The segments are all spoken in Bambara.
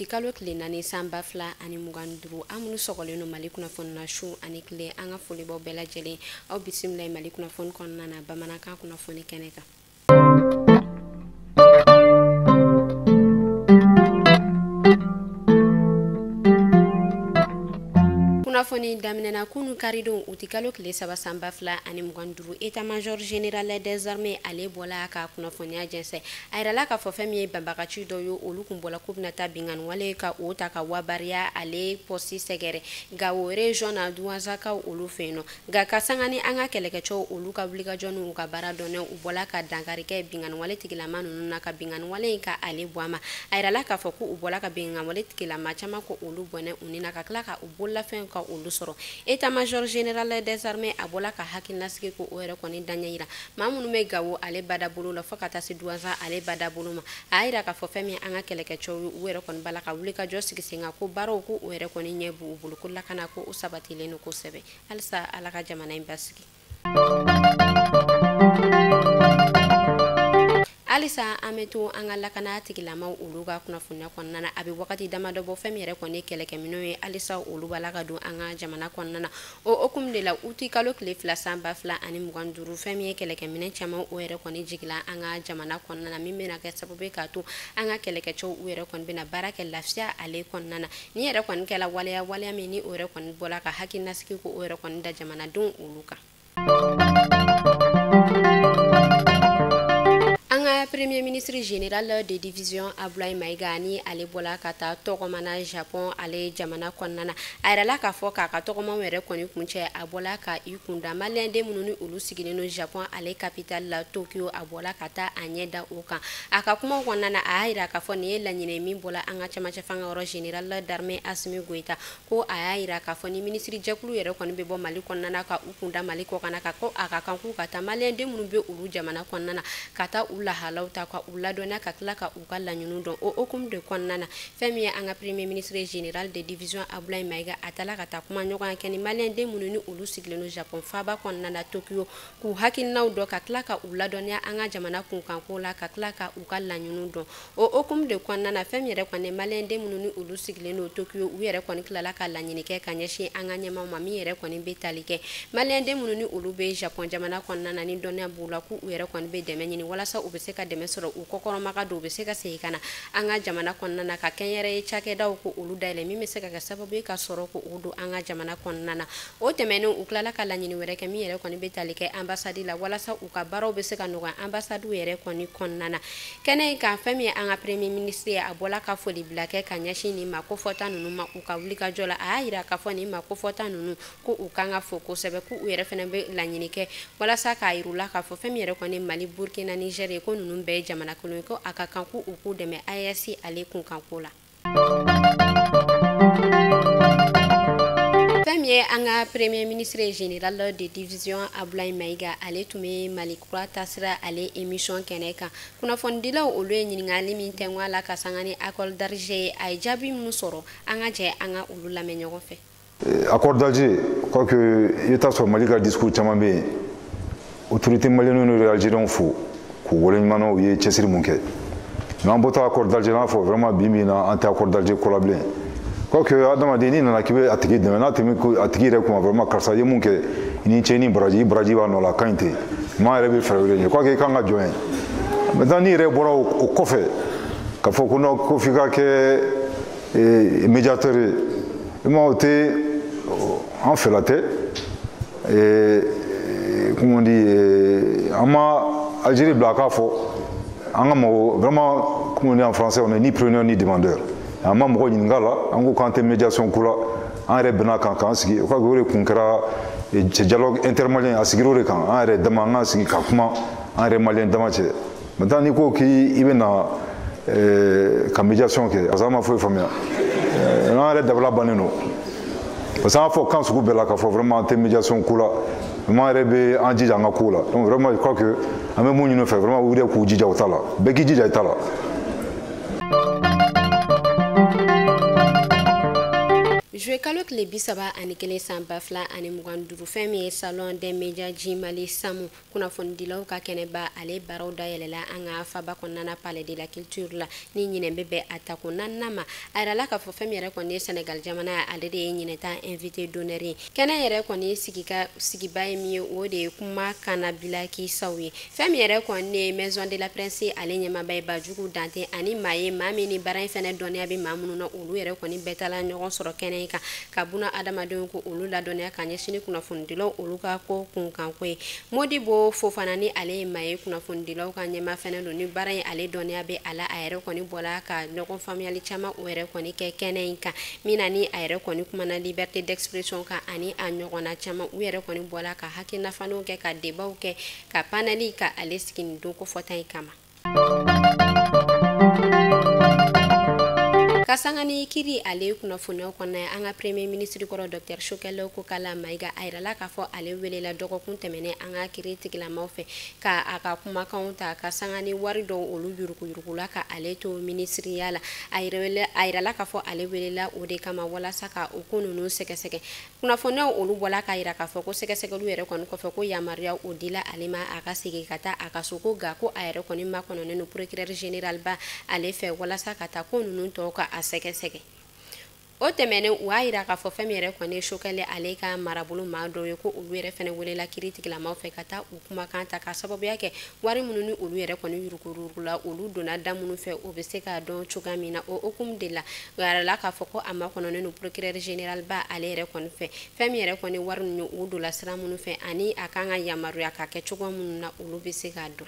uti kalo tile 4 san 2025. An minnu sɔgɔlen don Mali kunnafoni na su ani tile, an ka foli b'aw bɛɛ lajɛlen. Aw bisimila Mali kunnafoni kɔnɔna na bamanankan kunnafoni kɛnɛ kan. Kunnafoni daminɛna kunu karidon uti kalo tile 3 san 2025. État-major général des armées ale bɔla ka kunnafoniya jɛnsɛn. A yirala k'a fɔ fɛn min ye banbagaci dɔ ye, olu kun bɔla k'u bɛna taa binkanni wale ka o ta ka wabariya ale poste sɛgɛrɛ Gawo région na Duwanzakaw olu fɛ yen nɔ. Nka ka sanga ni an ka kɛlɛkɛcɛw olu ka wulikajɔ n'u ka baara dɔnnen, u bɔla ka dankari kɛ binkanni wale tigilama ninnu na, ka binkanni wale in ka ale bɔ a ma. A yirala k'a fɔ k'u bɔla ka binkanni wale tigilama caman ko olu bɔnɛ u ni na, ka tila ka u bololafɛnw ka olu sɔrɔ. État-major général des armées a bɔla ka hakilinasigi ko o yɛrɛ kɔni daɲɛ yira maa minnu bɛ Gawo ale badabolo la fo ka taa se Duwanza ale badabolo ma. A y'a yira k'a fɔ fɛn min an ka kɛlɛkɛcɛw ye, u yɛrɛ kɔni b'a la ka wuli ka jɔ sigi sen kan, ko baaraw ko o yɛrɛ kɔni ɲɛ b'u bolo, ko lakana ko o sabatilen don kosɛbɛ. Halisa Ala ka jamana in basigi. Halisa an bɛ to an ka lakana tigilamaw olu ka kunnafoniya kɔnɔna na. A bɛ wagati damadɔ bɔ, fɛn min yɛrɛ kɔni ye kɛlɛkɛminɛnw ye, halisa olu b'a la ka don an ka jamana kɔnɔna na. O hukumu de la, uti kalo tile 2 san 2025, fɛn min ye kɛlɛkɛminɛn caman o yɛrɛ kɔni jigila an ka jamana kɔnɔna na, min bɛna kɛ sababu ye k'a to an ka kɛlɛkɛcɛw u yɛrɛ kɔni bɛna baara kɛ lafiya ale kɔnɔna na. Ni yɛrɛ kɔni kɛla waleya waleya min ni o yɛrɛ kɔni bɔla ka hakilinasigi ko o yɛrɛ kɔni da jamanadenw olu kan. An ka premier ministre général de division Abdoulaye Maïga ni ale bɔla ka taa tɔgɔma Japon ale jamana kɔnɔna na. A yirala k'a fɔ k'a ka tɔgɔmaw yɛrɛ kɔni kuncɛ, a bɔla ka i kunda maliyɛnden minnu ni olu sigilen don Japon ale capitale la Tokyo, a bɔla ka taa a ɲɛ da o kan. A ka kumaw kɔnɔna na, a y'a yira k'a fɔ nin ye laɲini min bɔla an ka cɛmancɛ fanga yɔrɔ général d'armée Assimi Goïta, ko a y'a yira k'a fɔ ni ministre jɛkulu yɛrɛ kɔni bɛ bɔ Mali kɔnɔna na ka u kunda Mali kɔkan na, ka ko a ka kan k'u ka taa maliyɛnden minnu bɛ olu jamana kɔnɔna na ka taa u lahalaw ta ka u ladɔnniya, ka tila ka u ka laɲiniw dɔn. O hukumu de kɔnɔna na, fɛn min ye an ka premier ministre général de division Abdoulaye Maïga, a taala ka taa kuma ɲɔgɔnya kɛ ni maliyɛnden minnu ni olu sigilen don Japon faaba kɔnɔna na Tokyo, k'u hakilinaw dɔn, ka tila ka u ladɔnniya an ka jamana kunkanko la, ka tila ka u ka laɲiniw dɔn. O hukumu de kɔnɔna na, fɛn min yɛrɛ kɔni maliyɛnden minnu ni olu sigilen don Tokyo, u yɛrɛ kɔni tilala ka laɲini kɛ ka ɲɛsin an ka ɲɛmaaw ma, min yɛrɛ kɔni bɛ tali kɛ maliyɛnden minnu ni olu bɛ Japon jamana kɔnɔna na ni dɔnniya b'u la, k'u yɛrɛ kɔni bɛ dɛmɛ ɲini walasa u bɛ se ka dɛmɛ sɔrɔ u kɔkɔrɔmaga don, u bɛ se ka segin ka na an ka jamana kɔnɔna na, ka kɛnyɛrɛye cakɛdaw ko olu dayɛlɛ, min bɛ se ka kɛ sababu ye ka sɔrɔ ko o don an ka jamana kɔnɔna na. O tɛmɛnen, u tilala ka laɲini wɛrɛ kɛ min yɛrɛ kɔni bɛ tali kɛ ambassade la, walasa u ka baaraw bɛ se ka nɔgɔya ambassade yɛrɛ kɔni kɔnɔna na. Kɛnɛ in kan, fɛn min ye an ka premier ministre ye, a bɔla ka foli bila kɛ ka ɲɛsin nin maa kofɔta ninnu ma u ka wulikajɔ la. A y'a yira k'a fɔ nin maa kofɔta ninnu ko u kan ka fo kosɛbɛ, k'u yɛrɛ fana bɛ laɲini kɛ walasa k'a yir'u la k'a fɔ fɛn min yɛrɛ kɔni Mali, Burkina, Niger ye, ko ninnu bɛɛ ye jamana kelen ye, ko a ka kan k'u k'u dɛmɛ AES ale kunkanko la. Fɛn min ye an ka premier ministre général de division Abdoulaye Maïga, ale tun bɛ Mali kura taasira ale émission kɛnɛ kan. Kunnafonidilaw olu ye ɲininkali min tɛnku a la ka sanga ni accord d'Alger ye, a ye jaabi minnu sɔrɔ, an ka jɛ an ka olu lamɛn ɲɔgɔn fɛ. Accord d'Alger, quoi que i bɛ taa sɔrɔ Mali ka discours caman bɛ yen, autorité malienne n'u ye Algériens fo k'u waleɲuman dɔn u ye cɛsiri mun kɛ. Mais an bɔtɔ accord d'Alger, n'a fɔ vraiment bi bi in na an tɛ accord d'Alger ko la bilen. Quoi que adamaden n'i nana k'i bɛ a tigi dɛmɛ, n'a tɛmɛ a tigi yɛrɛ kuma vraiment karisa i ye mun kɛ, i ni ce i ni baraji, i baraji b'a nɔ la, a ka ɲi ten. Mais an yɛrɛ bɛ fɛɛrɛ wɛrɛ ɲini, quoi que i kan ka jɔn ye. Maintenant n'i yɛrɛ bɔra o kɔfɛ k'a fɔ ko non ko f'i ka kɛ médiateur ye, i ma o tɛ an fɛla tɛ. Comment on dit, an ma Algérie bila a k'a fɔ an ka mɔgɔ vraiment, comme on dit en français, on est ni preneur ni demandeur. An ma mɔgɔ ɲininka la, an ko k'an tɛ médiation ko la, an yɛrɛ bɛnna kan k'an sigi. O ka o de kun kɛra ce dialogue intermalien, a sigira o de kan, an yɛrɛ dama an k'an sigi ka kuma an yɛrɛ malien dama cɛ. Maintenant n'i ko k'i bɛ na ka médiation kɛ, parce que an ma foyi faamuya, an yɛrɛ dabila bannen don. Parce que an y'a fɔ kan sugu bɛɛ la k'a fɔ vraiment an tɛ médiation ko la, vraiment an yɛrɛ bɛ an jija an ka ko la. Donc vraiment je crois que an bɛ mun ɲini u fɛ, vraiment u yɛrɛ k'u jija u ta la, bɛɛ k'i jija i ta la. Juillet kalo tile 31 san 2025, fɛn min ye salon des médias du Mali SAMU kunnafonidilaw ka kɛnɛba ale baaraw dayɛlɛla an ka faba kɔnɔna palais de la culture la ni ɲinɛ bɛ bɛn a tako naaninan ma. A yirala k'a fɔ fɛn min yɛrɛ kɔni ye Sénégal jamana ye, ale de ye ɲinɛ ta invité d'honneur ye. Kɛnɛ yɛrɛ kɔni sigiba ye min ye, o de ye kuma kannabila kisaw ye. Fɛn min yɛrɛ kɔni ye maison de la presse ale ɲɛmaaba ye Bajugu Dante ani maa ye maa min ni baara in fɛnɛ dɔnniya bɛ maa minnu na, olu yɛrɛ kɔni bɛɛ taala ɲɔgɔn sɔrɔ kɛnɛ kan ka buna adamadenw ko olu ladɔnniya ka ɲɛsin kunnafonidilaw olu ka ko kunkanko ye. Modibo Fofana ni ale ye maa ye kunnafonidilaw ka ɲɛma fɛnɛ don, ni baara in ale dɔnniya bɛ a la, a yɛrɛ kɔni bɔla ka ɲɔgɔn faamuyali caman o yɛrɛ kɔni kɛ kɛnɛ in kan, min na ni a yɛrɛ kɔni kumana liberté d'expression kan ani a ɲɔgɔnna caman. U yɛrɛ kɔni bɔla ka hakilinafalenw kɛ, ka débatw kɛ, ka paneli ka ale sigi nin don kofɔta in kama. Ka sanga ni kiri ale kunnafoniyaw kɔnɔna, an ka premier ministre kɔrɔ Dr Choguel Kokalla Maïga a yirala k'a fɔ ale welela dɔgɔkun tɛmɛnen an ka kiri tigilamaw fɛ ka a ka kumakanw ta ka sanga ni wari dɔw olu yuruguyurugula ka ale to ministriya la. A yirala k'a fɔ ale welela o de kama walasa ka o ko ninnu sɛgɛsɛgɛ. Kunnafoniyaw olu bɔla k'a yira k'a fɔ ko sɛgɛsɛgɛliw yɛrɛ kɔni kɔfɛ ko yamaruya o dila ale ma a ka segin ka taa a ka so, ko nka ko a yɛrɛ kɔni makɔnɔnen don procureur général ba ale fɛ walasa ka taa ko ninnu tɔw ka a sɛgɛsɛgɛ. O tɛmɛnen, u y'a yira k'a fɔ fɛn min yɛrɛ kɔni ye Choguel ale ka marabolo maa dɔw ye, ko olu yɛrɛ fɛnɛ welela kiri tigilamaw fɛ ka taa u kumakan ta ka sababuya kɛ wari minnu ni olu yɛrɛ kɔni yuruguyurugula, olu donna da minnu fɛ o bɛ se k'a dɔn cogoya min na. O hukumu de la, u yirala k'a fɔ ko a makɔnɔnen don procureur général ba ale yɛrɛ kɔni fɛ, fɛn min yɛrɛ kɔni wari ninnu u donna sira minnu fɛ ani a kan ka yamaruya ka kɛ cogo minnu na, olu bɛ se k'a dɔn.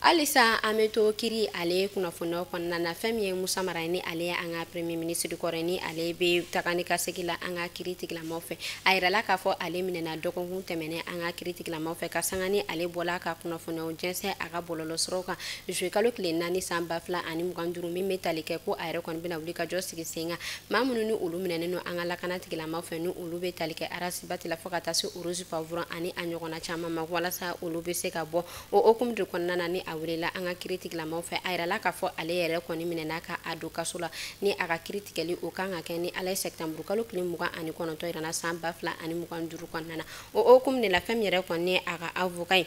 Halisa an bɛ to kiri ale kunnafoniyaw kɔnɔna na. Fɛn min ye Musa Mara ni ale ye an ka premier ministre kɔrɔ ni ale bɛ taga ni ka segin la an ka kiri tigilamaw fɛ, a yirala k'a fɔ ale minɛna dɔgɔkun tɛmɛnen an ka kiri tigilamaw fɛ ka sanga ni ale bɔla ka kunnafoniyaw jɛnsɛn a ka bɔlɔlɔsiraw kan juillet kalo tile 4 san 2025, min bɛ tali kɛ ko a yɛrɛ kɔni bɛna wuli ka jɔ sigi sen kan maa minnu ni olu minɛnen don an ka lakana tigilamaw fɛ, ni olu bɛ tali kɛ Arasibati la fo ka taa se Rose Pavron ani a ɲɔgɔnna caman ma, walasa olu bɛ se ka bɔ o hukumu de kɔnɔna na ni a welela an ka kiri tigilamaw fɛ. A yirala k'a fɔ ale yɛrɛ kɔni minɛna ka a don kaso la ni a ka kiri tigɛli o kan ka kɛ ni ala ye septembre kalo tile 29 yirana san 2025 kɔnɔna na. O hukumu de la, fɛn min yɛrɛ kɔni a ka avocat ye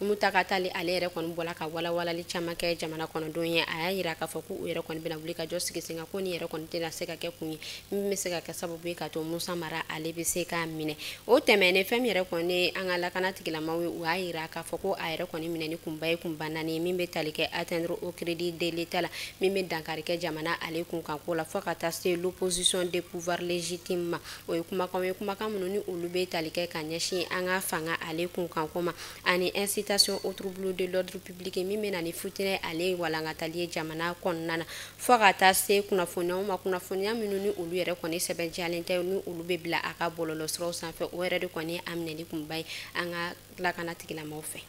Mutaka Tali ale yɛrɛ kɔni bɔla ka walawalali caman kɛ jamana kɔnɔdenw ye. A y'a yira k'a fɔ k'u yɛrɛ kɔni bɛna wuli ka jɔ sigi sen kan, ko nin yɛrɛ kɔni tɛna se ka kɛ kun ye min bɛ se ka kɛ sababu ye ka to Musa Mara ale bɛ se k'a minɛ. O tɛmɛnen, fɛn min yɛrɛ kɔni an ka lakana tigilamaw ye, u y'a yira k'a fɔ ko a yɛrɛ kɔni minɛni kunba ye kunba naani ye, min bɛ tali kɛ atteindre au crédit de l'État la, min bɛ dankari kɛ jamana ale kunkanko la, fo ka taa se l'opposition des pouvoirs légitimes ma. O ye kumakanw ye, kumakan minnu ni olu bɛ tali kɛ ka ɲɛsin an ka fanga ale kunkanko ma, ani incitation au trouble de l'ordre public min bɛ na ni futinɛ ale walankatali ye jamana kɔnɔna na, fo ka taa se kunnafoniyaw ma, kunnafoniya minnu ni olu yɛrɛ kɔni sɛbɛntiyalen tɛ, ni olu bɛ bila a ka bɔlɔlɔsiraw sanfɛ. O yɛrɛ de kɔni ye a minɛli kunba ye an ka lakana tigilamaw fɛ.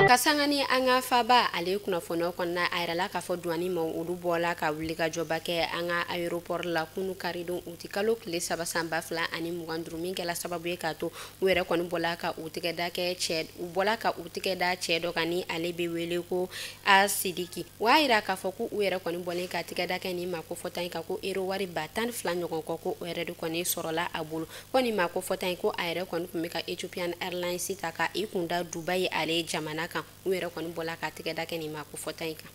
Ka sanga ni an ka faba ale kunnafoniyaw kɔnɔna, a yirala k'a fɔ douane maaw olu bɔla ka wulikajɔba kɛ an ka aéroport la kunu karidon uti kalo tile 3 san 2025, min kɛla sababu ye k'a to u yɛrɛ kɔni bɔla ka u tɛgɛ da kɛ cɛ u bɔla ka u tɛgɛ da cɛ dɔ kan ni ale bɛ wele ko A Sidiki. U y'a yira k'a fɔ ko u yɛrɛ kɔni bɔlen ka tɛgɛ da kɛ nin maa kofɔta in kan, ko euro wari 12,000 ɲɔgɔn kɔ, ko o yɛrɛ de kɔni sɔrɔla a bolo. Ko nin maa kofɔta in, ko a yɛrɛ kɔni tun bɛ ka Ethiopian Airlines ta ka i kun da Dubai ale jamana kan. U yɛrɛ kɔni bɔla ka tɛgɛ da kɛ nin maa kofɔta in kan.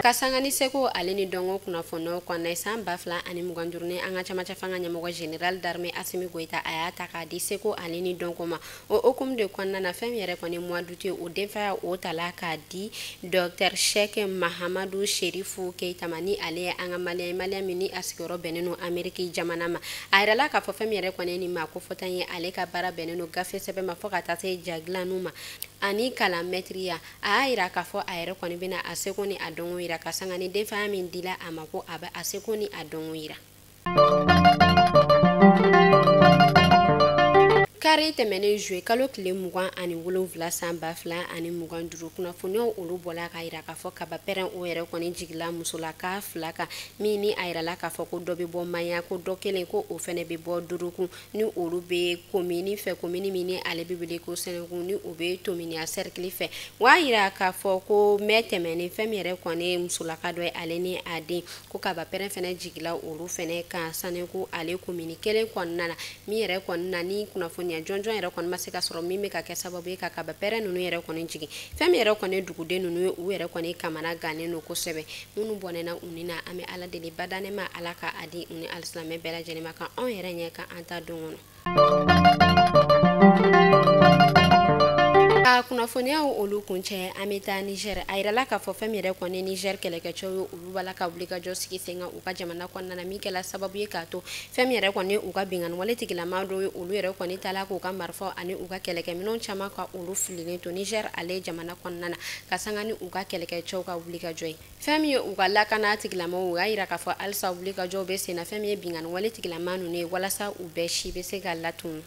Ka sanga ni seko ale ni dɔnko kunnafoniyaw kɔnɔna, san 2025 ni an ka camancɛ fanga ɲɛmɔgɔ général d'armée Assimi Goïta a y'a ta k'a di seko ale ni dɔnko ma. O hukumu de kɔnɔna na, fɛn min yɛrɛ kɔni mois d'août o denfaya o tala k'a di Dr Cheikh Mahamadou Chérifou Keita ma, ni ale ye an ka malien min ni a sigiyɔrɔ bɛnnen don Amérique jamana ma. A yirala k'a fɔ fɛn min yɛrɛ kɔni ni maa kofɔta ye, ale ka baara bɛnnen don gafe sɛbɛn ma fo ka taa se ja dilanniw ma ani kalan mɛtiriya. A y'a yira k'a fɔ a yɛrɛ kɔni bɛna a seko ni a dɔnko yira ka sanga ni denfaya min dila a ma, ko a bɛ a seko ni a dɔnko yira. Kari tɛmɛnen juillet kalo tile 27 san 2025, kunnafoniyaw olu bɔla k'a yira k'a fɔ kaba pɛrɛn o yɛrɛ kɔni jigila musolaka 2 kan, min ni a yirala k'a fɔ ko dɔ bɛ bɔ Maya, ko dɔ kelen ko o fɛnɛ bɛ bɔ Duruku, ni olu bɛ komini fɛ, komini min ni ale bɛ wele ko Sɛnɛku, ni o bɛ Tominiya cercle fɛ. O y'a yira k'a fɔ ko mɛ tɛmɛnen fɛn min yɛrɛ kɔni ye musolaka dɔ ye ale ni a den, ko kaba pɛrɛn fɛnɛ jigila olu fɛnɛ kan Sɛnɛku ale komini kelen kɔnɔna na, min yɛrɛ kɔni na ni kunnafoniya jɔnjɔn yɛrɛ kɔni ma se ka sɔrɔ min bɛ ka kɛ sababu ye ka kaba pɛrɛn ninnu yɛrɛ kɔni jigin. Fɛn min yɛrɛ kɔni duguden ninnu ye, u yɛrɛ kɔni kamana gannen don kosɛbɛ. Minnu bɔnɛna u ni na, an bɛ Ala deli badanɛ ma, Ala ka a di u ni alisilamɛ bɛɛ lajɛlen ma, ka anw yɛrɛ ɲɛ ka an ta don kɔnɔ. Ka kunnafoniyaw olu kuncɛ, an bɛ taa Niger. A yirala k'a fɔ fɛn min yɛrɛ kɔni Niger kɛlɛkɛcɛw ye, olu b'a la ka wulikajɔ sigi sen kan u ka jamana kɔnɔna na, min kɛla sababu ye k'a to fɛn min yɛrɛ kɔni u ka binkanni wale tigilama dɔw ye, olu yɛrɛ kɔni taala k'u ka marifaw ani u ka kɛlɛkɛminɛnw caman ka olu fililen to Niger ale jamana kɔnɔna na, ka sanga ni u ka kɛlɛkɛcɛw ka wulikajɔ ye. Fɛn min ye u ka lakana tigilamaw, u y'a yira k'a fɔ halisa wulikajɔw bɛ sen na fɛn min ye binkanni wale tigilama ninnu ye, walasa u bɛɛ si bɛ se ka latunu.